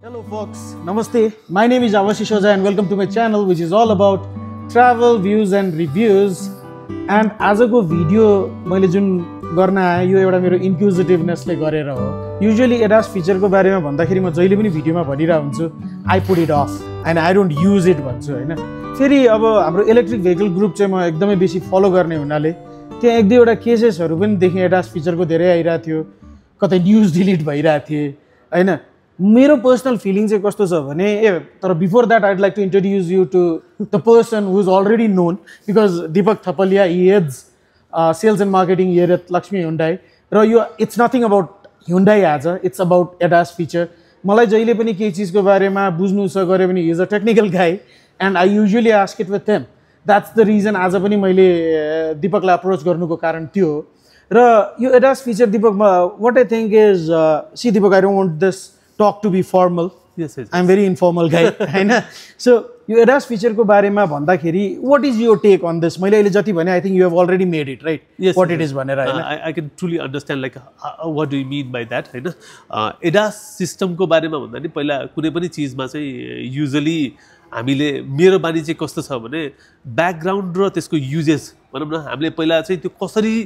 Hello folks, Namaste. My name is Avashish Oza and welcome to my channel which is all about travel, views and reviews. And आजको video मैले जुन गर्न आए यो एउटा मेरो इन्क्युजिटिभनेसले गरेर हो. युजुअली एडास फिचरको बारेमा भन्दाखेरि म जहिले पनि भिडियोमा भनिरा हुन्छु I put it off and I don't use it भन्छु हैन. फेरि अब हाम्रो इलेक्ट्रिक भेहिकल ग्रुप चाहिँ म एकदमै बेसी फलो गर्ने हुनाले त्यहाँ एक दुईवटा केसेसहरू पनि देखेँ. एडास फिचरको धेरै आइरहेको थियो, कतै न्युज डिलिट भइरहेको थिए हैन. मेरो पर्सनल फिलिङ चाहिँ कस्तो छ भने तर before that I'd like to introduce you to the person who is already known because Deepak Thapaliya he heads sales and marketing here at Laxmi Hyundai. र यो इट्स नथिङ अबाउट ह्युन्डाई आज, इट्स अबाउट एडास फिचर. मलाई जहिले पनि केही चिजको बारेमा बुझ्नु छ गरे पनि he is a technical guy and I usually ask it with him. That's the reason आज पनि मैले दीपकलाई अप्रोच गर्नुको कारण त्यो हो. र यो एडास फिचर दीपकमा what I think is see Deepak, I don't want this talk to be formal. Yes. I'm very informal guy. So you ADAS feature ko barema bhandakheri what is your take on this? मैले अहिले जति भने I think you have already made it right. Yes, what it is भनेर हैन. I can truly understand like what do you mean by that हैन. ADAS system को बारेमा भन्दा नि पहिला कुनै पनि चीजमा चाहिँ युजुअली हामीले मेरो बानी चाहिँ कस्तो छ भने ब्याकग्राउन्ड र त्यसको युजेस भनौं न हामीले पहिला चाहिँ त्यो कसरी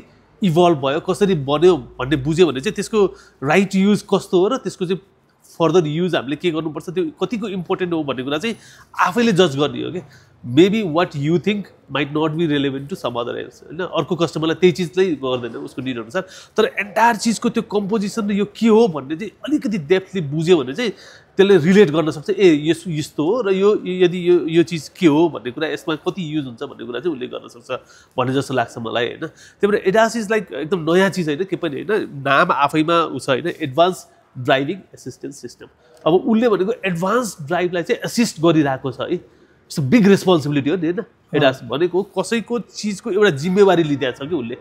इभल्भ भयो कसरी बन्यो भन्ने बुझ्यो भने चाहिँ त्यसको राइट युज कस्तो हो र त्यसको चाहिँ फर्दर युज हामीले के गर्नुपर्छ त्यो कतिको इम्पोर्टेन्ट हो भन्ने कुरा चाहिँ आफैले जज गर्ने हो कि. Maybe what you think might not be relevant to some other else होइन. अर्को कस्टमरलाई त्यही चिज चाहिँ गर्दैन उसको निड अनुसार. तर एन्टायर चिजको त्यो कम्पोजिसन र यो के हो भन्ने चाहिँ अलिकति डेप्थली बुझ्यो भने चाहिँ त्यसले रिलेट गर्न सक्छ. यस्तो हो र यो यदि यो चिज के हो भन्ने कुरा यसमा कति युज हुन्छ भन्ने कुरा चाहिँ उसले गर्न सक्छ भन्ने जस्तो लाग्छ मलाई होइन. त्यही भएर एडास इज लाइक एकदम नयाँ चिज होइन के पनि होइन. नाम आफैमा उस होइन एडभान्स ड्राइभिङ एसिस्टेन्स सिस्टम. अब उसले भनेको एडभान्स ड्राइभलाई चाहिँ एसिस्ट गरिरहेको छ है. इट्स अ बिग रेस्पोन्सिबिलिटी हो नि होइन. एडास भनेको कसैको चिजको एउटा जिम्मेवारी लिइदिएको छ कि उसले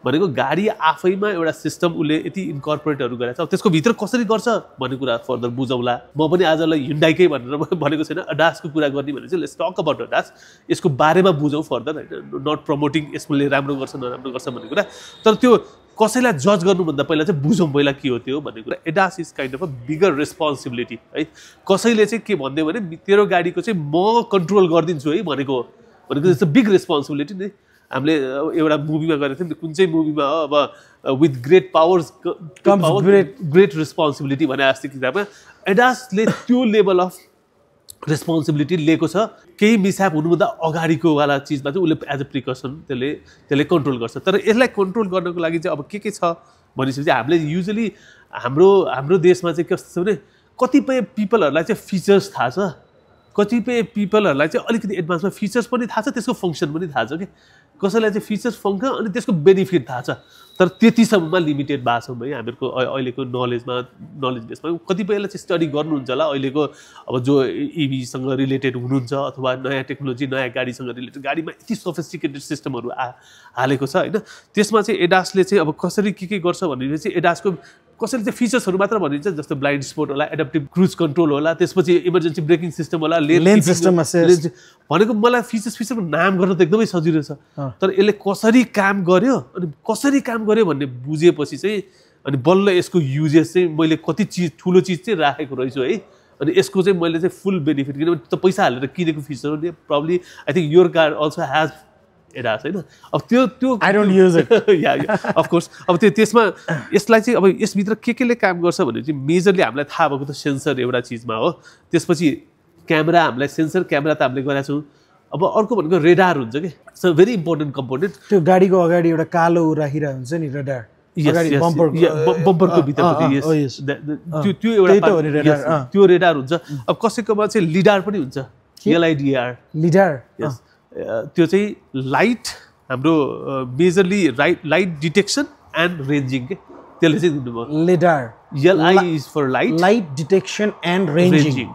भनेको गाडी आफैमा एउटा सिस्टम उसले यति इन्कर्पोरेटहरू गरेको छ. त्यसको भित्र कसरी गर्छ भन्ने कुरा फर्दर बुझौँला. म पनि आजलाई ह्युन्डाईकै भनेर भनेको छैन, एडासको कुरा गर्ने भने चाहिँ लेट्स टक अबाउट एडास. यसको बारेमा बुझौँ फर्दर होइन. नट प्रमोटिङ यसले राम्रो गर्छ नराम्रो गर्छ भन्ने कुरा. तर त्यो कसैलाई जज गर्नुभन्दा पहिला चाहिँ बुझौँ पहिला के हो त्यो भन्ने कुरा. ADAS is kind of a bigger responsibility है. कसैले चाहिँ के भनिदियो भने तेरो गाडीको चाहिँ म कन्ट्रोल गरिदिन्छु है भनेको इट्स अ बिग रेस्पोन्सिबिलिटी नि. हामीले एउटा मुभीमा गरेको थियौँ कुन चाहिँ मुभीमा हो अब with great powers comes great responsibility भने जस्तो किताबमा एडासले त्यो लेभल अफ रेस्पोन्सिबिलिटी लिएको छ. केही मिसह्याप हुनुभन्दा अगाडिको वाला चिजमा चाहिँ उसले एज अ प्रिकसन त्यसले कन्ट्रोल गर्छ. तर यसलाई कन्ट्रोल गर्नको लागि चाहिँ अब के छ भनेपछि हामीले युजुअली हाम्रो देशमा चाहिँ कस्तो छ भने कतिपय पिपलहरूलाई चाहिँ फिचर्स थाहा छ, कतिपय पिपलहरूलाई चाहिँ अलिकति एडभान्समा फिचर्स पनि थाहा छ, त्यसको फङ्सन पनि थाहा छ कि. कसैलाई चाहिँ फिचर्स फङ्सन अनि त्यसको बेनिफिट थाहा छ तर त्यतिसम्ममा लिमिटेड भएको छौँ है हामीहरूको अहिलेको नलेज बेसमा. कतिपयलाई चाहिँ स्टडी गर्नुहुन्छ होला अहिलेको अब जो इभीसँग रिलेटेड हुनुहुन्छ अथवा नयाँ टेक्नोलोजी नयाँ गाडीसँग रिलेटेड गाडीमा यति सोफिस्टिकेटेड सिस्टमहरू हालेको छ होइन. त्यसमा चाहिँ एडासले चाहिँ अब कसरी के गर्छ भने चाहिँ एडासको कसैले चाहिँ फिचर्सहरू मात्र भनिन्छ जस्तो ब्लाइन्ड स्पोट होला, एडाप्टिभ क्रुज कन्ट्रोल होला, त्यसपछि इमर्जेन्सी ब्रेकिङ सिस्टम होला, लेन सिस्टम भनेको मलाई फिचरको नाम गर्न त एकदमै सजिलो छ. तर यसले कसरी काम गर्यो अनि कसरी काम गर्यो भन्ने बुझेपछि चाहिँ अनि बल्ल यसको युजेस चाहिँ मैले कति चिज ठुलो चिज चाहिँ राखेको रहेछु है. अनि यसको चाहिँ मैले चाहिँ फुल बेनिफिट किनभने त पैसा हालेर किनेको फिचर हो नि. Probably I think your car also has ADAS होइन. अब त्यो I don't use it yeah of course. अब त्यसमा यसलाई चाहिँ अब यसभित्र केले काम गर्छ भने चाहिँ मेजरली हामीलाई थाहा भएको त सेन्सर एउटा चिजमा हो. त्यसपछि क्यामेरा हामीलाई सेन्सर क्यामेरा त हामीले गरेका छौँ. अब अर्को भनेको रेडार हुन्छ कि it's a very important component. त्यो गाडीको अगाडि एउटा कालो राखिरहेको हुन्छ नि रेडार बम्परको भित्र त्यो एउटा त्यो रेडार हुन्छ. अब कसैकोमा चाहिँ लिडार पनि हुन्छ, लिडार. त्यो चाहिँ लाइट हाम्रो majorly light detection and ranging के त्यसले चाहिँ दिनुभयो. Lidar L I is for light detection and ranging.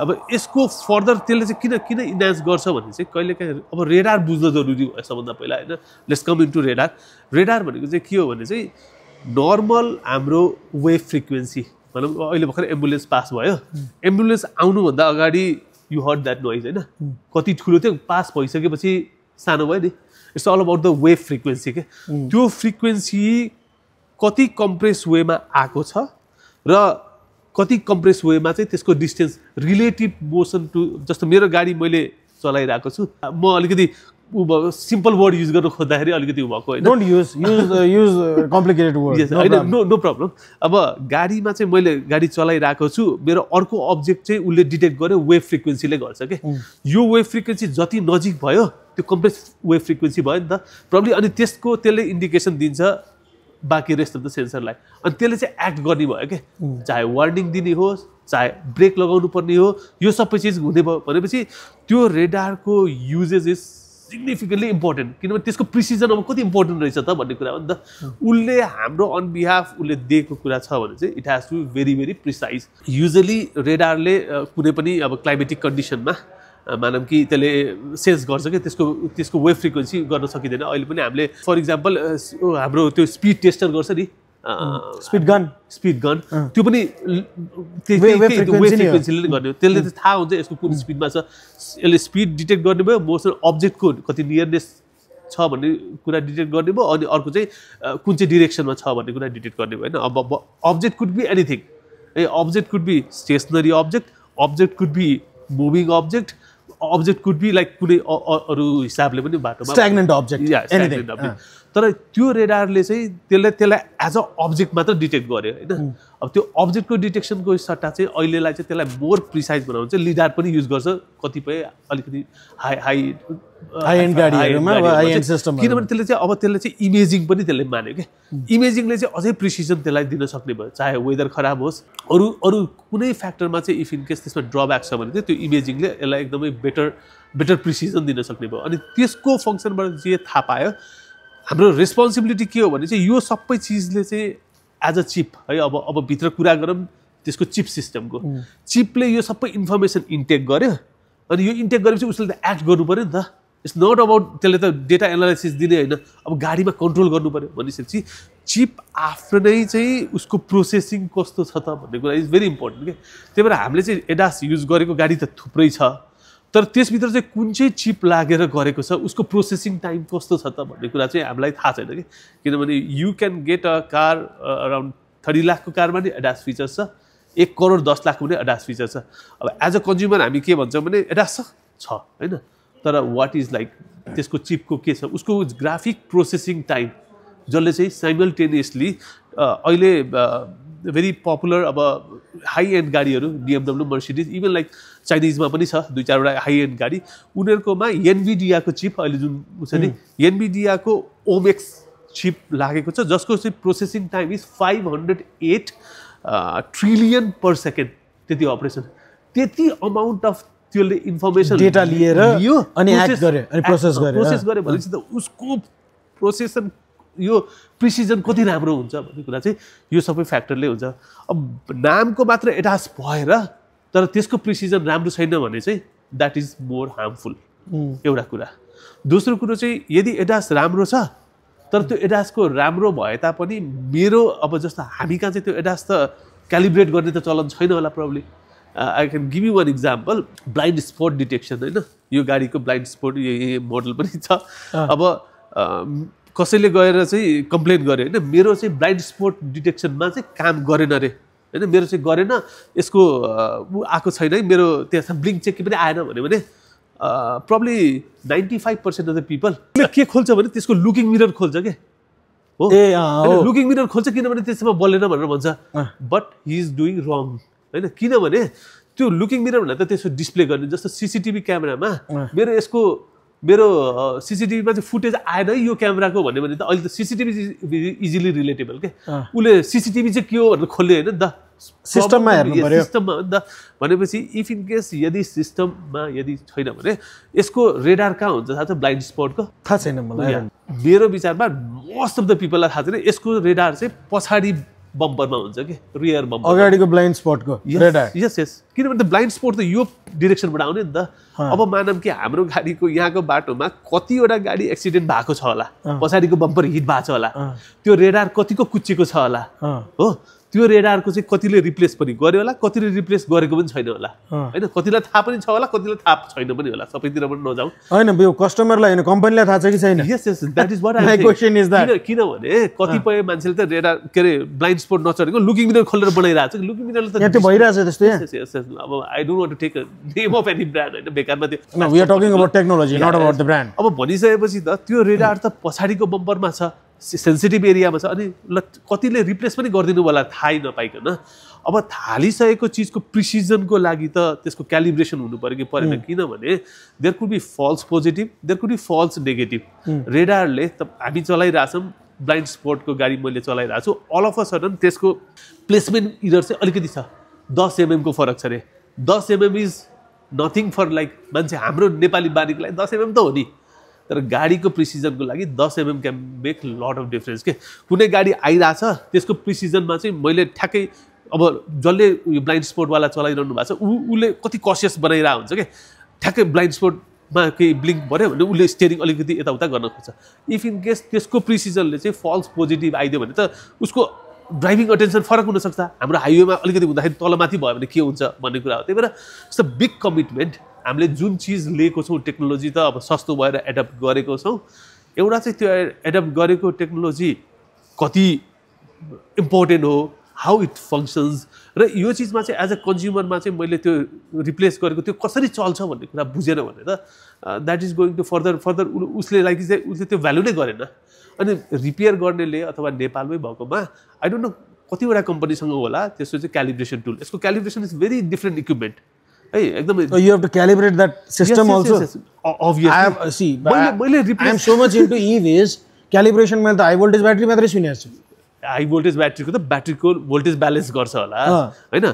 अब यसको फर्दर त्यसले चाहिँ किन इन्हान्स गर्छ भने चाहिँ कहिलेकाहीँ अब रेडार बुझ्न जरुरी भयो सबभन्दा पहिला होइन. Let's come into radar. Radar भनेको चाहिँ के हो भने चाहिँ नर्मल हाम्रो वेभ फ्रिक्वेन्सी भनौँ. अहिले भर्खर एम्बुलेन्स पास भयो, एम्बुलेन्स आउनुभन्दा अगाडि यु हर्ड द्याट नोइज होइन. कति ठुलो थियो पास भइसकेपछि सानो भयो नि. It's all about the wave frequency के. त्यो फ्रिक्वेन्सी कति कम्प्रेस वेमा आएको छ र कति कम्प्रेस वेमा चाहिँ त्यसको डिस्टेन्स रिलेटिभ मोसन टु जस्तो मेरो गाडी मैले चलाइरहेको छु म अलिकति सिम्पल वर्ड युज गर्न खोज्दाखेरि अलिकति भएको होइन डोन्ट युज कम्प्लिकेटेड वर्ड होइन नो प्रब्लम अब गाडीमा चाहिँ मैले गाडी चलाइरहेको छु मेरो अर्को अब्जेक्ट चाहिँ उसले डिटेक्ट गर्यो वेभ फ्रिक्वेन्सीले गर्छ के यो वेभ फ्रिक्वेन्सी जति नजिक भयो त्यो कम्प्रेस वेभ फ्रिक्वेन्सी भयो नि त प्रब्लम अनि त्यसले इन्डिकेसन दिन्छ बाँकी रेस्ट अफ द सेन्सरलाई अनि त्यसले चाहिँ एक्ट गर्ने भयो के चाहे वार्निङ दिने होस् चाहे ब्रेक लगाउनु पर्ने हो यो सबै चिज हुने भयो भनेपछि त्यो रेडारको युजेज इज सिग्निफिकेन्टली इम्पोर्टेन्ट किनभने त्यसको प्रिसिजन अब कति इम्पोर्टेन्ट रहेछ त भन्ने कुरा हो नि त उसले हाम्रो अन बिहाफ उसले दिएको कुरा छ भने चाहिँ it has to very very precise usually रेडारले कुनै पनि अब क्लाइमेटिक कन्डिसनमा मानौँ कि त्यसले सेन्स गर्छ कि त्यसको वेभ फ्रिक्वेन्सी गर्न सकिँदैन अहिले पनि हामीले फर इक्जाम्पल हाम्रो त्यो स्पिड टेस्टर गर्छ नि स्पिड गन त्यो पनि वेभ फ्रिक्वेन्सीले गर्ने त्यसले चाहिँ थाहा हुन्छ यसको कुन स्पिडमा छ यसले स्पिड डिटेक्ट गर्ने भयो मोसन अब्जेक्टको कति नियरनेस छ भन्ने कुरा डिटेक्ट गर्ने भयो अनि अर्को चाहिँ कुन चाहिँ डिरेक्सनमा छ भन्ने कुरा डिटेक्ट गर्ने भयो होइन अब object could be anything object could be stationary object could be moving object could be like कुनै अरू हिसाबले पनि बाटोमा स्ट्याग्नेन्ट अब्जेक्ट तर त्यो रेडारले चाहिँ त्यसलाई एज अ अब्जेक्ट मात्र डिटेक्ट गर्यो होइन अब त्यो अब्जेक्टको डिटेक्सनको सट्टा चाहिँ अहिलेलाई चाहिँ त्यसलाई मोर प्रिसाइज बनाउनु चाहिँ लिडार पनि युज गर्छ कतिपय अलिकति हाई एन्ड गाडीहरुमा हाई एन्ड सिस्टम किनभने त्यसले चाहिँ इमेजिङ पनि त्यसले मान्यो के इमेजिङले चाहिँ अझै प्रिसिजन त्यसलाई दिन सक्ने भयो चाहे वेदर खराब होस् अरू कुनै फ्याक्टरमा चाहिँ इफ इन केस त्यसमा ड्रब्याक छ भने चाहिँ त्यो इमेजिङले यसलाई एकदमै बेटर प्रिसिजन दिन सक्ने भयो अनि त्यसको फङ्सनबाट जे थाहा पायो हाम्रो रेस्पोन्सिबिलिटी के हो भने चाहिँ यो सबै चिजले चाहिँ एज अ चिप है अब भित्र कुरा गरौँ त्यसको चिप सिस्टमको चिपले यो सबै इन्फर्मेसन इन्टेक गर्यो अनि यो इन्टेक गरेपछि उसले त एक्ट गर्नु पऱ्यो नि त इट्स नट अबाउट त्यसले त डेटा एनालाइसिस दिने होइन अब गाडीमा कन्ट्रोल गर्नु पऱ्यो भनेपछि चिप आफ्नो नै चाहिँ उसको प्रोसेसिङ कस्तो छ त भन्ने कुरा इज भेरी इम्पोर्टेन्ट के त्यही भएर हामीले चाहिँ एडास युज गरेको गाडी त थुप्रै छ तर त्यसभित्र चाहिँ कुन चाहिँ चिप लागेर गरेको छ उसको प्रोसेसिङ टाइम कस्तो छ त भन्ने कुरा चाहिँ हामीलाई थाहा छैन कि किनभने you can get a car around 30 लाखको कारमा नि एडास फिचर्स छ 1 करोड 10 लाखको पनि एडास फिचर छ अब एज अ कन्ज्युमर हामी के भन्छौँ भने एडास छ होइन तर वाट इज लाइक त्यसको चिपको के छ उसको ग्राफिक प्रोसेसिङ टाइम जसले चाहिँ साइमल्टेनियसली अहिले भेरी पपुलर अब हाई एन्ड गाडीहरू BMW मर्सिडिज इभन लाइक चाइनिजमा पनि छ 2-4वटा हाई एन्ड गाडी उनीहरूकोमा एनभिडियाको चिप अहिले जुन छ नि एनभिडियाको ओमेक्स चिप लागेको छ जसको चाहिँ processing time is 508 trillion per second त्यति अपरेसन त्यति अमाउन्ट अफ त्यसले इन्फर्मेसन डेटा लिएर अनि एक्ट गर्यो अनि प्रोसेस गर्यो भनेपछि त उसको प्रोसेसन यो प्रिसिजन कति राम्रो हुन्छ भन्ने कुरा चाहिँ यो सबै फ्याक्टरले हुन्छ अब नामको मात्र एडास भएर तर त्यसको प्रिसिजन राम्रो छैन भने चाहिँ द्याट इज मोर हार्मफुल एउटा कुरा दोस्रो कुरो चाहिँ यदि एडास राम्रो छ तर त्यो एडासको राम्रो भए तापनि मेरो अब जस्तो हामी कहाँ चाहिँ त्यो एडास त क्यालिब्रेट गर्ने त चलन छैन होला problem I can give you one example blind spot detection होइन यो गाडीको ब्लाइन्ड स्पट यो मोडल पनि छ अब कसैले गएर चाहिँ कम्प्लेन गर्यो होइन मेरो चाहिँ ब्लाइन्ड स्पट डिटेक्सनमा चाहिँ काम गरेन अरे होइन मेरो चाहिँ गरेन यसको आएको छैन है मेरो त्यहाँ ब्लिङ्क चेक पनि आएन भने प्रब्ली 95% अफ द पिपल के खोल्छ भने त्यसको लुकिङ मिरर खोल्छ के हो लुकिङ मिरर खोल्छ किनभने त्यसमा बल्लेन भनेर भन्छ बट हि इज डुइङ रङ होइन किनभने त्यो लुकिङ मिरर भन्दा त त्यसो डिस्प्ले गर्ने जस्तो सिसिटिभी क्यामेरामा मेरो सिसिटिभीमा चाहिँ फुटेज आएन यो क्यामेराको भन्यो भने त अहिले त सिसिटिभी इजिली रिलेटेबल के उसले सिसिटिभी चाहिँ के हो भनेर खोल्यो होइन नि त सिस्टममा हेर्नु पर्यो सिस्टममा हो नि त भनेपछि इफ इन केस यदि सिस्टममा यदि छैन भने यसको रेडार कहाँ हुन्छ थाहा छ ब्लाइन्ड स्पटको थाहा छैन मलाई मेरो विचारमा मोस्ट अफ द पिपललाई थाहा छैन यसको रेडार चाहिँ पछाडि बम्परमा हुन्छ कि रियर बम्पर अगाडिको ब्लाइन्ड स्पटको रेडार यस किनभने त ब्लाइन्ड स्पट त यो डिरेक्सनबाट आउने नि त अब मानौँ कि हाम्रो गाडीको यहाँको बाटोमा कतिवटा गाडी एक्सिडेन्ट भएको छ होला पछाडिको बम्पर हिट भएको छ होला त्यो रेडार कतिको कुच्चेको छ होला हो त्यो रेडारको चाहिँ कतिले रिप्लेस पनि गर्यो होला, कतिले रिप्लेस गरेको पनि छैन होला हैन, कतिलाई थाहा पनि छ होला, कतिलाई थाहा छैन पनि होला, सबैतिर पनि नजाउँ हैन। यो कस्टमरलाई हैन कम्पनीलाई थाहा छ कि छैन? Yes yes, that is what I my question is that. किनभने कतिपय मान्छेले त रेडार के अरे ब्लाइन्ड स्पोट नचढेको लुकिङ मिरर खोलेर बनाइरहेको छ। लुकिङ मिररले त यहाँ त्यो भइरहेछ त्यस्तो यहाँ। यस यस, अब I don't want to take a name of any brand हैन, बेकारमा त्यो no we are talking about technology not about the brand. अब भनिसकेपछि त त्यो रेडार त पछाडिको बम्परमा छ, सेन्सिटिभ एरियामा छ, अनि कतिले रिप्लेस पनि गरिदिनु होला थाहै नपाइकन। अब थालिसकेको चिजको प्रिसिजनको लागि त त्यसको क्यालिब्रेसन हुनु पर्यो कि परेन, किनभने there could be false positive, there could be false negative. रेडारले त हामी चलाइरहेछौँ, ब्लाइन्ड स्पोटको गाडी मैले चलाइरहेको छु, अल अफ अ सडन त्यसको प्लेसमेन्ट इरर चाहिँ अलिकति छ, 10 mm को फरक छ अरे। 10 mm is nothing for like मान्छे हाम्रो नेपाली बानीको लागि 10 mm त हो नि, तर गाडीको प्रिसिजनको लागि 10 mm can make lot of difference के। कुनै गाडी आइरहेछ त्यसको प्रिसिजनमा चाहिँ मैले ठ्याक्कै अब जसले यो ब्लाइन्ड स्पोटवाला चलाइरहनु भएको छ उसले कति कसियस बनाइरहेको हुन्छ कि ठ्याक्कै ब्लाइन्ड स्पोटमा केही ब्लिङ्क भन्यो भने उसले स्टेरिङ अलिकति यताउता गर्न खोज्छ। इफ इन केस त्यसको प्रिसिजनले चाहिँ फल्स पोजिटिभ आइदियो भने त उसको ड्राइभिङ अटेन्सन फरक हुनसक्छ। हाम्रो हाइवेमा अलिकति हुँदाखेरि तलमाथि भयो भने के हुन्छ भन्ने कुरा हो। त्यही भएर इट्स अ बिग कमिटमेन्ट। हामीले जुन चिज लिएको छौँ टेक्नोलोजी त अब सस्तो भएर एडप्ट गरेको छौँ, एउटा चाहिँ त्यो एडप्ट गरेको टेक्नोलोजी कति इम्पोर्टेन्ट हो, हाउ इट फङ्सन्स, र यो चिजमा चाहिँ एज अ कन्ज्युमरमा चाहिँ मैले त्यो रिप्लेस गरेको त्यो कसरी चल्छ भन्ने कुरा बुझेन भने त that is going to further उसले लागि चाहिँ उसले त्यो भ्यालु नै गरेन। अनि रिपेयर गर्नेले अथवा नेपालमै भएकोमा आई डोन्ट नो कतिवटा कम्पनीसँग होला त्यसको चाहिँ क्यालिब्रेसन टुल, यसको calibration is very different equipment है एकदमै। You have to calibrate that system also. Obviously. I have see. I am so much into EVs. Calibration मैले त हाई भोल्टेज ब्याट्री मात्रै सुनेको छु। हाई भोल्टेज ब्याट्रीको त ब्याट्रीको भोल्टेज ब्यालेन्स गर्छ होला हैन।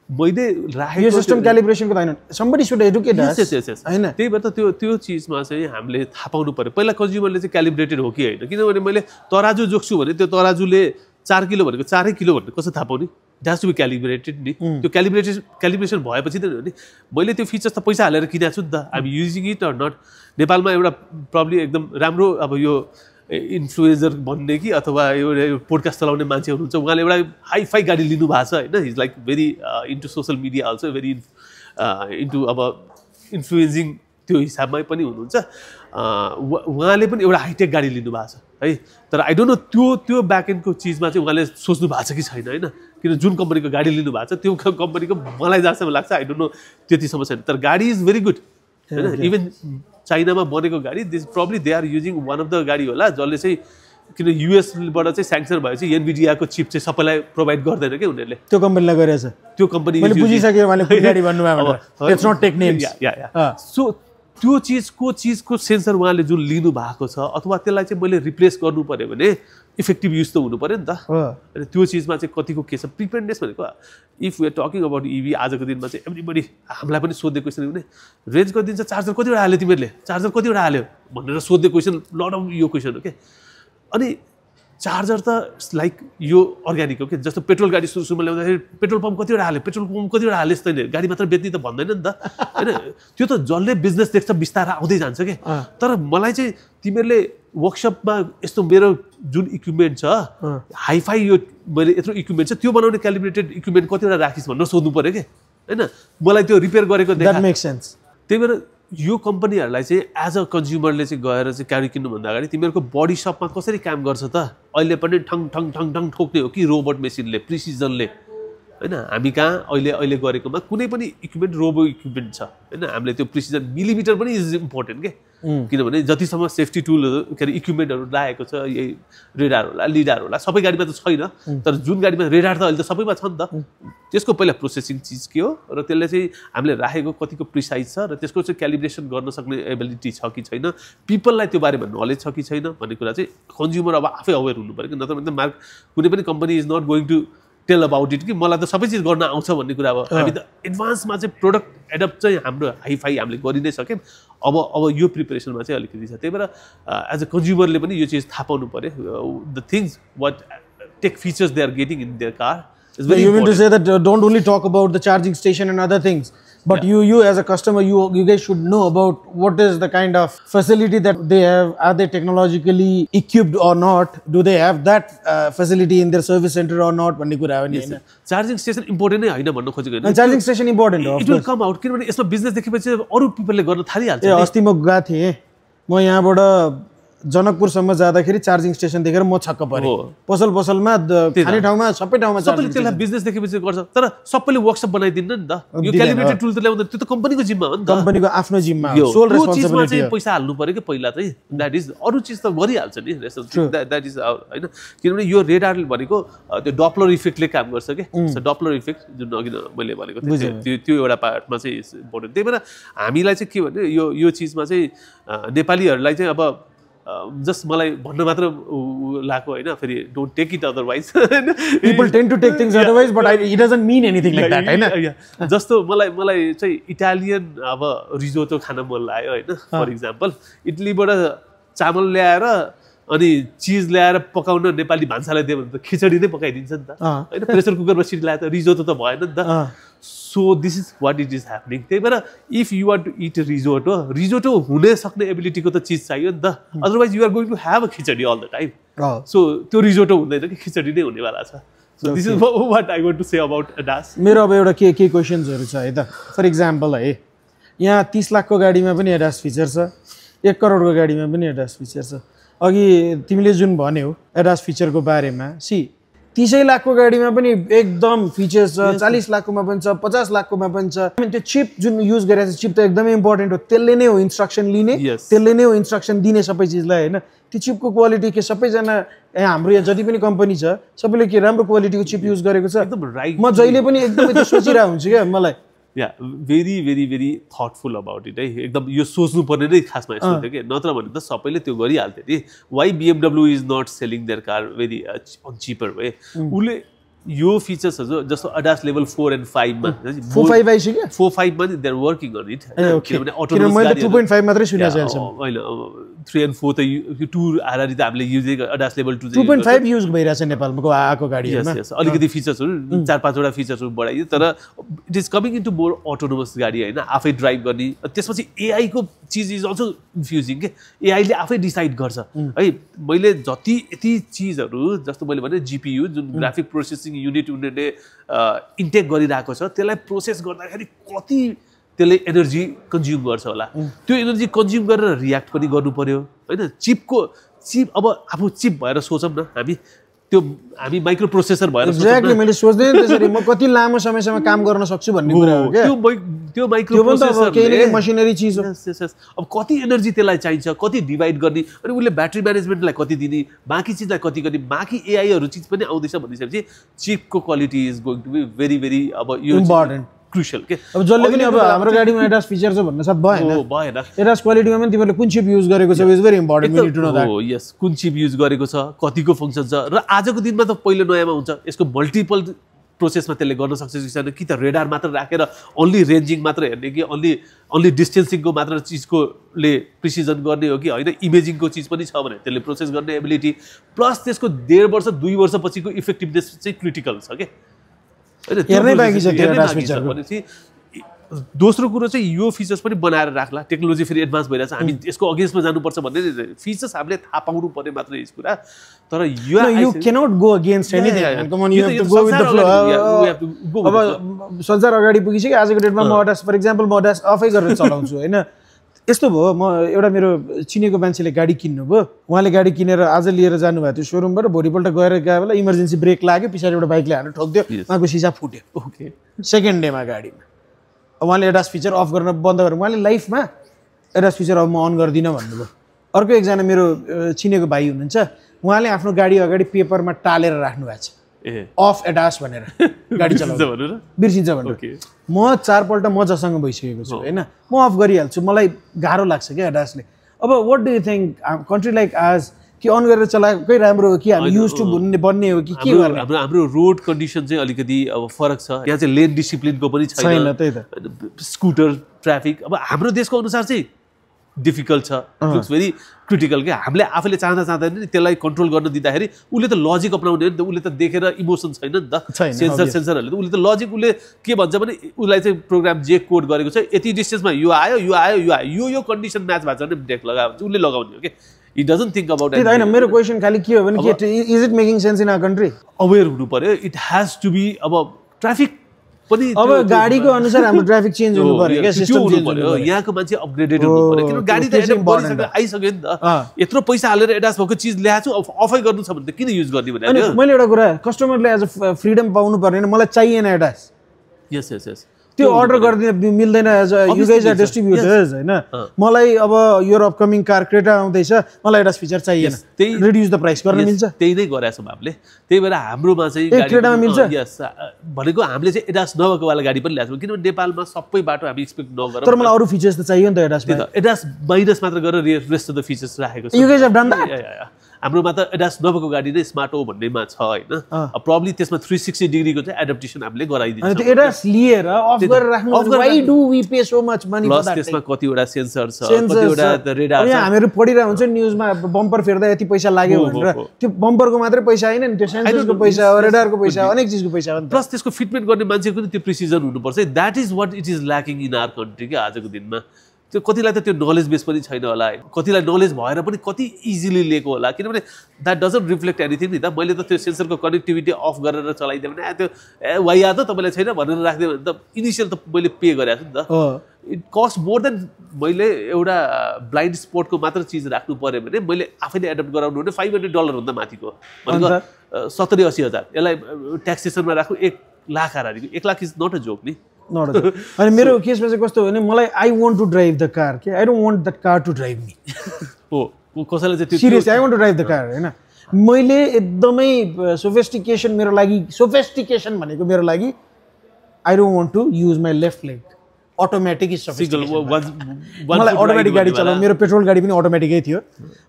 मैले राखेको यो सिस्टम क्यालिब्रेसनको त हैन, somebody should educate us हैन। त्यही भएर त त्यो चिजमा चाहिँ हामीले थाहा पाउनु पर्यो पहिला क्यान्ज्युमरले चाहिँ क्यालिब्रेटेड हो कि हैन। किनभने मैले तराजु जोख्छु भने त्यो तराजुले 4 किलो भनेको 4 किलो भन्ने कसो थाहा पाउने? इट हेज टु बी क्यालिब्रेटेड नि। त्यो क्यालिब्रेसन भएपछि त नि मैले त्यो फिचर्स त पैसा हालेर किनेको छु नि त, I am using it or not. नेपालमा एउटा प्रब्ली एकदम राम्रो अब यो इन्फ्लुएन्सर भन्ने कि अथवा एउटा पोडकास्ट चलाउने मान्छे हुनुहुन्छ, उहाँले एउटा हाई फाई गाडी लिनु भएको छ होइन। He's like very into social media also very into अब इन्फ्लुएन्सिङ त्यो हिसाबमै पनि हुनुहुन्छ। उहाँले पनि एउटा हाइटेक गाडी लिनु भएको छ है, तर आई डोन्ट नो त्यो ब्याकएन्डको चिजमा चाहिँ उहाँले सोच्नु भएको छ कि छैन होइन। किन जुन कम्पनीको गाडी लिनु भएको छ त्यो कम्पनीको मलाई जहाँसम्म लाग्छ आई डोन्ट नो त्यतिसम्म छैन, तर गाडी इज भेरी गुड होइन। इभन चाइनामा बनेको गाडी this probably they are using one of the गाडी होला जसले चाहिँ किन युएसबाट चाहिँ स्याङ्सन भएपछि एनभिडियाको चिप चाहिँ सबैलाई प्रोभाइड गर्दैन क्या उनीहरूले, त्यो कम्पनीलाई गरेछ। त्यो कम्पनी मैले बुझिसकेँ उहाँले कुन गाडी भन्नुभयो भनेर। It's not take names. So त्यो चिजको सेन्सर उहाँले जुन लिनु भएको छ अथवा त्यसलाई चाहिँ मैले रिप्लेस गर्नु पर्यो भने इफेक्टिभ युज त हुनु पर्यो नि त। अनि त्यो चिजमा चाहिँ कतिको के छ प्रिपेयर्डनेस भनेको। If we are talking about EV आजको दिनमा चाहिँ एभ्रीबडी हामीलाई पनि सोध्ने क्वेसन हुने रेन्ज कति दिन्छ, चार्जर कतिवटा हाल्यो तिमीहरूले, चार्जर कतिवटा हाल्यो भनेर सोध्ने क्वेसन लट अफ यो क्वेसन हो क्या। अनि चार्जर त लाइक यो अर्ग्यानिक हो कि, जस्तो पेट्रोल गाडी सुरुमा ल्याउँदाखेरि पेट्रोल पम्प कतिवटा हाल्यो, पेट्रोल पम्प कतिवटा हाल्यो यस्तै गाडी मात्र बेच्ने त भन्दैन नि त होइन। त्यो त जसले बिजनेस देख्छ बिस्तारै आउँदै जान्छ कि। तर मलाई चाहिँ तिमीहरूले वर्कसपमा यस्तो मेरो जुन इक्विपमेन्ट छ हाइफाई यो मैले यत्रो इक्विपमेन्ट छ त्यो बनाउने क्यालिब्रेटेड इक्विपमेन्ट कतिवटा राखिस् भनेर सोध्नु पऱ्यो कि होइन। मलाई त्यो रिपेयर गरेको द्याट मेक्स सेन्स। त्यही भएर यो कम्पनीहरूलाई चाहिँ एज अ कन्ज्युमरले चाहिँ गएर चाहिँ गाडी किन्नुभन्दा अगाडि तिमीहरूको बडी सपमा कसरी काम गर्छ त, अहिले पनि ठङ ठङ ठङ ठङ ठोक्ने हो कि रोबोट मेसिनले प्रिसिजनले होइन। हामी कहाँ अहिले गरेकोमा कुनै पनि इक्विपमेन्ट रोबो इक्विपमेन्ट छ होइन। हामीले त्यो प्रिसिजन मिलिमिटर पनि इज इम्पोर्टेन्ट के, किनभने जतिसम्म सेफ्टी टुलहरू के अरे इक्विपमेन्टहरू लागेको छ यही रेडार होला लिडार होला सबै गाडीमा त छैन, तर जुन गाडीमा रेडार त अहिले त सबैमा छ नि त। त्यसको पहिला प्रोसेसिङ चिज के हो र त्यसले चाहिँ हामीले राखेको कतिको प्रिसाइज छ र त्यसको चाहिँ क्यालिब्रेसन गर्न सक्ने एबिलिटी छ कि छैन, पिपललाई त्यो बारेमा नलेज छ कि छैन भन्ने कुरा चाहिँ कन्ज्युमर अब आफै अवेर हुनु पऱ्यो कि। नत्र भने कुनै पनि company is not going to tell about it कि मलाई त सबै चिज गर्न आउँछ भन्ने कुरा अब हामी त एडभान्समा चाहिँ प्रोडक्ट एडप्ट चाहिँ हाम्रो हाइफाई हामीले गरि नै सक्यौँ। अब यो प्रिपरेसनमा चाहिँ अलिकति छ। त्यही भएर एज अ कन्ज्युमरले पनि यो चिज थाहा पाउनु पऱ्यो the things what tech features they are getting in their car. You mean to say that don't only talk about the charging station and other things. But you as a customer, you guys should know about what is the kind of facility that they have. Are they technologically equipped or not? Do they have that facility in their service center or not? भन्ने कुरा हो नि हैन. Charging station important नै हैन भन्न खोजेको हैन. चार्जिङ स्टेसन इम्पोर्टेन्ट हो. इट विल कम आउट किनभने यसमा बिजनेस देखेपछि अरु पिपलले गर्न थालिहाल्छ. ए अस्ति म गएको थिएँ, म यहाँबाट जनकपुरसम्म जाँदाखेरि चार्जिङ स्टेसन देखेर म छक्क परेँ. पसलमा खाने ठाउँमा सबै ठाउँमा सबैले त्यसलाई बिजनेस देखेपछि गर्छ. तर सबैले वर्कसप बनाइदिन्न नि त. यो क्यालिब्रेटेड टुल त ल्याउँदा त्यो त कम्पनीको जिम्मा हो नि त. कम्पनीको आफ्नो जिम्मा हो. सोल रेस्पोन्सिबिलिटी चाहिँ पैसा हाल्नु पर्यो कि पहिला चाहिँ. द्याट इज अरु चीज त गरिहाल्छ नि. द्याट इज हैन. किनभने यो रेडार भनेको त्यो डपलर इफेक्टले काम गर्छ के. डपलर इफेक्ट जुन अघि मैले भनेको थिएँ त्यो एउटा पार्टमा चाहिँ इम्पोर्टेन्ट. त्यही भएर हामीलाई चाहिँ के भन्ने यो चीजमा चाहिँ नेपालीहरूलाई चाहिँ अब जस्ट मलाई भन्न मात्र लागो हैन. फेरि don't take it otherwise. people tend to take things otherwise, but it doesn't mean anything like that हैन. जस्तो मलाई चाहिँ इटालियन अब रिजोटो खान मन लाग्यो हैन. फर एक्जाम्पल इटलीबाट चामल ल्याएर अनि चीज ल्याएर पकाउन नेपाली भान्सालाई दियो भने त खिचडी नै पकाइदिन्छ नि त हैन. प्रेसर कुकरमा सिटी लाए त रिजोटो त भएन नि त. So this is what it is happening. त्यही भएर if you want to eat risotto हुने सक्ने एबिलिटीको त चिज चाहियो नि त. Otherwise you are going to have a khichdi all the time. So त्यो रिजोटो हुँदैन कि खिचडी नै हुनेवाला छ. So this is what I want to say about ADAS. मेरो अब एउटा के क्वेसन्सहरू छ है त. फर इक्जाम्पल है, यहाँ 30 लाखको गाडीमा पनि एडास फिचर छ, 1 करोडको गाडीमा पनि एडास फिचर छ. अघि तिमीले जुन भन्यौ एडास फिचरको बारेमा, 30 लाखको गाडीमा पनि एकदम फिचर्स छ, 40 लाखकोमा पनि छ, 50 लाखकोमा पनि छ. त्यो चिप जुन युज गरेको छ, चिप त एकदमै इम्पोर्टेन्ट हो. त्यसले नै हो इन्स्ट्रक्सन लिने, त्यसले नै हो इन्स्ट्रक्सन दिने सबै चिजलाई हैन. त्यो चिपको क्वालिटी के सबैजना हाम्रो यहाँ जति पनि कम्पनी छ सबैले के राम्रो क्वालिटीको चिप युज गरेको छ. एकदम राइट. म जहिले पनि एकदमै त्यो सोचिरहेको हुन्छु क्या मलाई. Yeah very very very thoughtful about it है. एकदम यो सोच्नु पर्ने नै खासमा यस्तो थियो कि नत्र भने त सबैले त्यो गरिहाल्थ्यो नि. Why BMW is not selling their car very cheaper way. उसले यो फिचर्सहरू जस्तो अडास लेभल 4 and 5 मा 4-5 आइसक्यो. 4-5 मा they are working on it. किनभने अटोनोमस गाडी 2.5 मात्रै सुनेको छ अहिले. 3 and 4 त यो 2 आधारित त हामीले युज अडास लेभल 2 2.5 युज भइरहेछ नेपालमा आएको गाडीहरुमा. अलिकति फिचर्सहरू 4-5 वटा फिचर्सहरू बढाइयो. तर it is coming into more autonomous गाडी हैन, आफै ड्राइभ गर्ने. त्यसपछि एआई को चीज इज अल्सो कन्फ्युजिङ के. एआई ले आफै डिसाइड गर्छ है. मैले जति यति चीजहरू जस्तो मैले भने जीपीयू जुन ग्राफिक प्रोसेसिङ युनिट उनीहरूले इन्टेक गरिरहेको छ, त्यसलाई प्रोसेस गर्दाखेरि कति त्यसले एनर्जी कन्ज्युम गर्छ होला. त्यो एनर्जी कन्ज्युम गरेर रियाक्ट पनि गर्नु पर्यो हैन. चिप अब आफू चिप भएर सोचौँ न हामी माइक्रो प्रोसेसर भएर एक्ज्याक्टली मैले सोच्दै त्यसरी म कति लामो समयसम्म काम गर्न सक्छु भन्ने कुरा हो के. त्यो माइक्रो प्रोसेसर मसिनरी चिज हो. अब कति एनर्जी त्यसलाई चाहिन्छ, कति डिभाइड गर्ने, अनि उसले ब्याट्री म्यानेजमेन्टलाई कति दिने, बाँकी चिजलाई कति गर्ने, बाँकी एआईहरू चिज पनि आउँदैछ भनिसकेपछि चिपको quality is going to be very very अब यो इम्पोर्टेन्ट क्रुशियल के. अब जसले पनि अब हाम्रो गाडीमा एडास फिचर छ भन्न सब भएन. एडास क्वालिटीमा पनि तिमीले कुन चिप युज गरेको छ is very important. We need to know that. हो यस, कुन चिप युज गरेको छ, कतिको फंक्सन छ. र आजको दिनमा त पहिलो नयाँमा हुन्छ यसको मल्टिपल प्रोसेसमा त्यसले गर्न सक्छ कि छैन. कि त रेडार मात्र राखेर ओन्ली रेन्जिङ मात्र हेर्ने कि ओन्ली डिस्टेन्सिङको मात्र चिजको ले प्रिसिजन गर्ने हो कि होइन, इमेजिङको चिज पनि छ भने त्यसले प्रोसेस गर्ने एबिलिटी प्लस त्यसको 1.5 वर्ष 2 वर्षपछिको इफेक्टिभनेस चाहिँ क्रिटिकल छ के. हेर्नै बाँकी छ त्यो एडास फिचर भनेपछि. दोस्रो कुरो चाहिँ यो फिचर्स पनि बनाएर राख्ला. टेक्नोलोजी फेरि एडभान्स भइरहेछ, हामी यसको अगेन्स्टमा जानुपर्छ भन्ने फिचर्स हामीले थाहा पाउनु पर्ने मात्र यस कुरा. तर you cannot go against anything. Come on, you have to go with the flow. अब संसार अगाडि पुगिसक्यो. आजको डेटमा म एडास फर इक्जाम्पल म एडास आफै गरेर चलाउँछु हैन. यस्तो भयो, म एउटा मेरो चिनेको मान्छेले गाडी किन्नुभयो. उहाँले गाडी किनेर आज लिएर जानुभएको थियो सोरुमबाट. भोलिपल्ट गएर गए बेला इमर्जेन्सी ब्रेक लाग्यो, पछाडिबाट बाइकले हानेर ठोक्दियो, उहाँको सिसा फुट्यो. ओके, सेकेन्ड डेमा गाडीमा उहाँले एडास फिचर अफ गर्न बन्द गरेर उहाँले लाइफमा एडास फिचर अब म अन गर्दिनँ भन्नुभयो. अर्को एकजना मेरो चिनेको भाइ हुनुहुन्छ, उहाँले आफ्नो गाडी अगाडि पेपरमा टालेर राख्नु भएको छ अफ एडास भनेर. गाडी चलाउँछ बिर्सिन्छ भनेर. म 4 पल्ट म जसँग भइसकेको छु हैन. म अफ गरिहाल्छु, मलाई गाह्रो लाग्छ क्या एडासले. अब what do you think country like आज कि अन गरेर चलाएकै राम्रो हो कि हामी युज टु बन्ने हो कि के गर्ने? हाम्रो रोड कन्डिसन चाहिँ अलिकति अब फरक छ. यहाँ चाहिँ लेन डिसिप्लिनको पनि छैन. त्यही त स्कुटर ट्राफिक अब हाम्रो देशको अनुसार चाहिँ डिफिकल्ट छ, इट लुक्स भेरी क्रिटिकल के हामीले आफैले चाहँदा नि त्यसलाई कन्ट्रोल गर्न दिँदाखेरि उसले त लजिक अपनाउने हो नि त, उसले त देखेर इमोसन छैन नि त, सेन्सरहरूले त उसले त लजिक उसले के भन्छ भने उसलाई चाहिँ प्रोग्राम जे कोड गरेको छ यति डिस्टेन्समा यो आयो यो आयो यो आयो यो कन्डिसन म्याच भएको छ भने ब्रेक लगायो भने उसले लगाउने हो कि it doesn't think about it. होइन मेरो क्वेसन खालि के हो भने is it making sense in our country? Aware हुनु पर्यो, इट हेज टु बी। अब ट्राफिक पनि अब गाडीको अनुसार हाम्रो ट्राफिक चेन्ज हुनु पर्यो क्या, सिस्टम चेन्ज हुनु पर्यो, यहाँको मान्छे अपग्रेडेड हुनु पर्यो किनभने गाडी त एडप्ट आइसक्यो नि त, यत्रो पैसा हालेर एडास भएको चिज ल्याएको छु अफै गर्नु छ भने त किन युज गर्ने भने। मैले एउटा कुरा कस्टमरले एज अ फ्रिडम पाउनु पर्ने, मलाई चाहिएन एडास, यस यस यस त्यो अर्डर गरिदिन मिल्दैन as a you guys are distributors होइन। मलाई अब यो अपकमिङ कार क्रेटा आउँदैछ, मलाई एडास फिचर चाहिएन, रिड्युस द प्राइस गर्न मिल्छ, त्यही नै गरेका छौँ हामीले। त्यही भएर हाम्रोमा चाहिँ क्रेटामा मिल्छ। यस भनेको हामीले चाहिँ एडास नभएको वाला गाडी पनि ल्याएको छौँ किनभने नेपालमा सबै बाटो हामी एक्सपेक्ट नगरौँ, तर मलाई अरू फिचर्स त चाहियो नि त एडासमा। एडास माइनस मात्र गरेर रेस्ट अफ द फिचर्स राखेको छ। You guys have done that? हाम्रोमा त एडास नभएको गाडी नै स्मार्ट हो भन्नेमा छ होइन, प्रब्लली त्यसमा 360 डिग्रीको चाहिँ एडप्टेसन हामीले गराइदिन्छौँ। त्यो एडास लिएर अफ गरेर राख्नु, why do we pay so much money for that? त्यसमा कतिवटा सेन्सर छ, कतिवटा रेडार छ। हामीहरू पढिरहेको हुन्छ न्युजमा बम्पर फेर्दा यति पैसा लाग्यो भनेर, त्यो बम्परको मात्रै पैसा हैन नि, त्यो सेन्सरको पैसा हो, रेडारको पैसा हो, अनेक चिजको पैसा हो नि। प्लस त्यसको फिटमेन्ट गर्ने मान्छेको नि त्यो प्रिसिजन हुनुपर्छ। That is what it is lacking in our country के आजको दिनमा। त्यो कतिलाई त त्यो नलेज बेस पनि छैन होला, कतिलाई नलेज भएर पनि कति इजिली लिएको होला किनभने द्याट डजन्ट रिफ्लेक्ट एनिथिङ नि त। मैले त त्यो सेन्सरको कनेक्टिभिटी अफ गरेर चलाइदिएँ भने त्यो वाइया त तपाईँलाई छैन भनेर राखिदिएँ भने त इनिसियल त मैले पे गरेको छु नि त। इट कस्ट मोर देन मैले एउटा ब्लाइन्ड स्पोर्टको मात्र चिज राख्नु पऱ्यो भने मैले आफैले एडप्ट गराउनु भने $500 भन्दा माथिको भनेको 70-80 हजार, यसलाई ट्याक्सेसनमा राख्नु 1 लाख हारारीको। 1 lakh is not a joke नि। अनि मेरो केसमा चाहिँ कस्तो हो भने मलाई I want to drive the car के, I don't want that car to drive me. हो कसैलाई चाहिँ त्यो seriously I want to drive the car हैन। मैले एकदमै सोफिस्टिकेसन मेरो लागि, सोफिस्टिकेसन भनेको मेरो लागि I don't want to use my left leg, automatic is sophistication. मलाई अटोमेटिक गाडी चलाउनु, मेरो पेट्रोल गाडी पनि अटोमेटिकै थियो,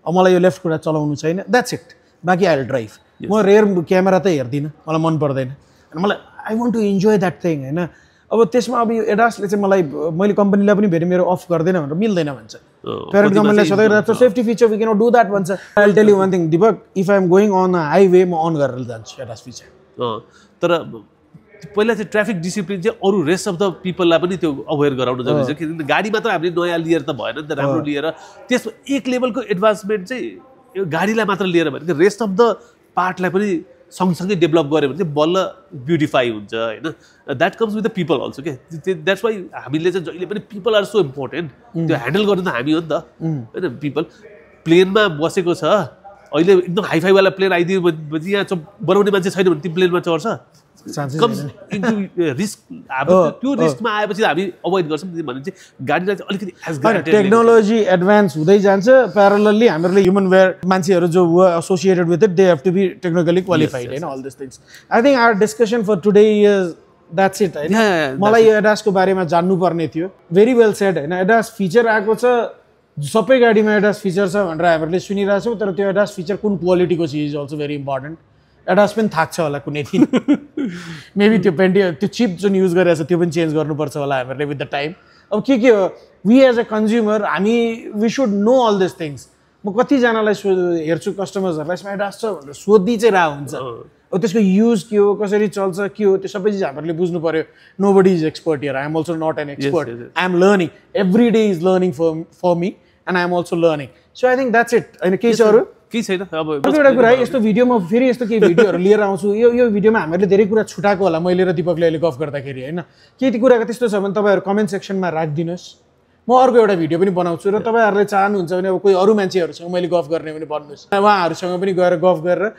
अब मलाई यो लेफ्ट कुरा चलाउनु छैन, द्याट्स इट। बाँकी आई विल ड्राइभ। म रेयर क्यामेरा त हेर्दिनँ, मलाई मन पर्दैन, अनि मलाई I want to enjoy that thing होइन। अब त्यसमा अब यो एडासले चाहिँ मलाई, मैले कम्पनीलाई पनि भेटेँ मेरो अफ गर्दैन भनेर, मिल्दैन भन्छ प्यारेन्ट कम्पनीलाई सधैँ राख्छ safety feature we cannot do that भन्छ। I will tell you one thing Deepak, if I am going on a highway म अन गरेर जान्छु एडास फिचर। तर पहिला चाहिँ ट्राफिक डिसिप्लिन चाहिँ अरू रेस्ट अफ द पिपललाई पनि त्यो अवेर गराउनु जरुरी छ किनभने गाडी मात्र हामीले नयाँ लिएर त भएन नि त, राम्रो लिएर त्यसमा एक लेभलको एडभान्समेन्ट चाहिँ यो गाडीलाई मात्र लिएर भने रेस्ट अफ द पार्टलाई पनि सँगसँगै डेभलप गऱ्यो भने चाहिँ बल्ल ब्युटिफाई हुन्छ होइन। That comes with the people also के, द्याट्स वाइ हामीले चाहिँ जहिले पनि पिपल आर सो इम्पोर्टेन्ट, त्यो ह्यान्डल गर्नु त हामी हो नि त होइन। पिपल प्लेनमा बसेको छ अहिले एकदम हाइफाईवाला प्लेन आइदियो भने यहाँ बनाउने मान्छे छैन भने त्यो प्लेनमा चढ्छ, रिस्क। अब त्यो रिस्कमा आएपछि हामी अभोइड गर्छौँ भने चाहिँ गाडीलाई चाहिँ अलिकति टेक्नोलोजी एडभान्स हुँदै जान्छ, प्यारलली हामीहरूले ह्युमन वेयर मान्छेहरू जो associated with it they have to be technically qualified होइन, all this things. I think our discussion for today is that's it होइन। मलाई यो एडासको बारेमा जान्नुपर्ने थियो। भेरी वेल सेड होइन। एडास फिचर आएको छ, सबै गाडीमा एडास फिचर छ भनेर हामीहरूले सुनिरहेको छौँ, तर त्यो एडास फिचर कुन क्वालिटीको छ is also very important. ADAS पनि थाक्छ होला कुनै दिन, मेबी त्यो चिप जुन युज गरिरहेको छ त्यो पनि चेन्ज गर्नुपर्छ होला हामीहरूले विथ द टाइम। अब के हो, वी एज अ कन्ज्युमर हामी we should know all this things. म कतिजनालाई हेर्छु कस्टमर्सहरूलाई यसमा एडास छ भनेर सोधि चाहिँ राह हुन्छ, अब त्यसको युज के हो, कसरी चल्छ, के हो, त्यो सबै चिज हामीहरूले बुझ्नु पऱ्यो। Nobody is expert here, I am also not an expert, I am learning, every day is learning for me and I am also learning. So I think that's it होइन। केही छ अरू? केही छैन। अब एउटा कुरा है, यस्तो भिडियोमा फेरि यस्तो केही भिडियोहरू लिएर आउँछु, यो भिडियोमा हामीले धेरै कुरा छुटाएको होला मैले र दिपकले अहिले गफ गर्दाखेरि होइन। केही कुराको त्यस्तो छ भने तपाईँहरू कमेन्ट सेक्सनमा राखिदिनुहोस्, म अर्को एउटा भिडियो पनि बनाउँछु र तपाईँहरूले चाहनुहुन्छ भने अब कोही अरू मान्छेहरूसँग मैले गफ गर्ने भने भन्नुहोस्, उहाँहरूसँग पनि गएर गफ गरेर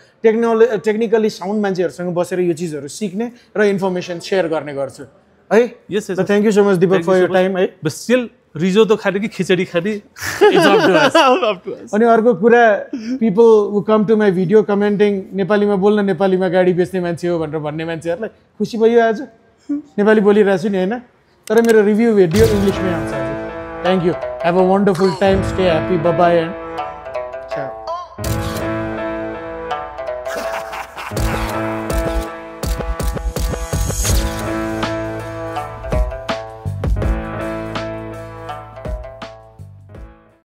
टेक्निकली साउन्ड मान्छेहरूसँग बसेर यो चिजहरू सिक्ने र इन्फर्मेसन सेयर गर्ने गर्छु है। Yes, thank you so much Deepak for your time है। स्टिल रिजोतो खाने कि खिचडी खाने। अनि अर्को कुरा, people who come to my video commenting नेपालीमा बोल्न, नेपालीमा गाडी बेच्ने मान्छे हो भनेर भन्ने मान्छेहरूलाई खुसी भयो आज। नेपाली बोलिरहेको छु नि होइन, तर मेरो रिभ्यू भिडियो इङ्ग्लिसमै आउँछ आज। Thank you, have a wonderful time, stay happy, by by and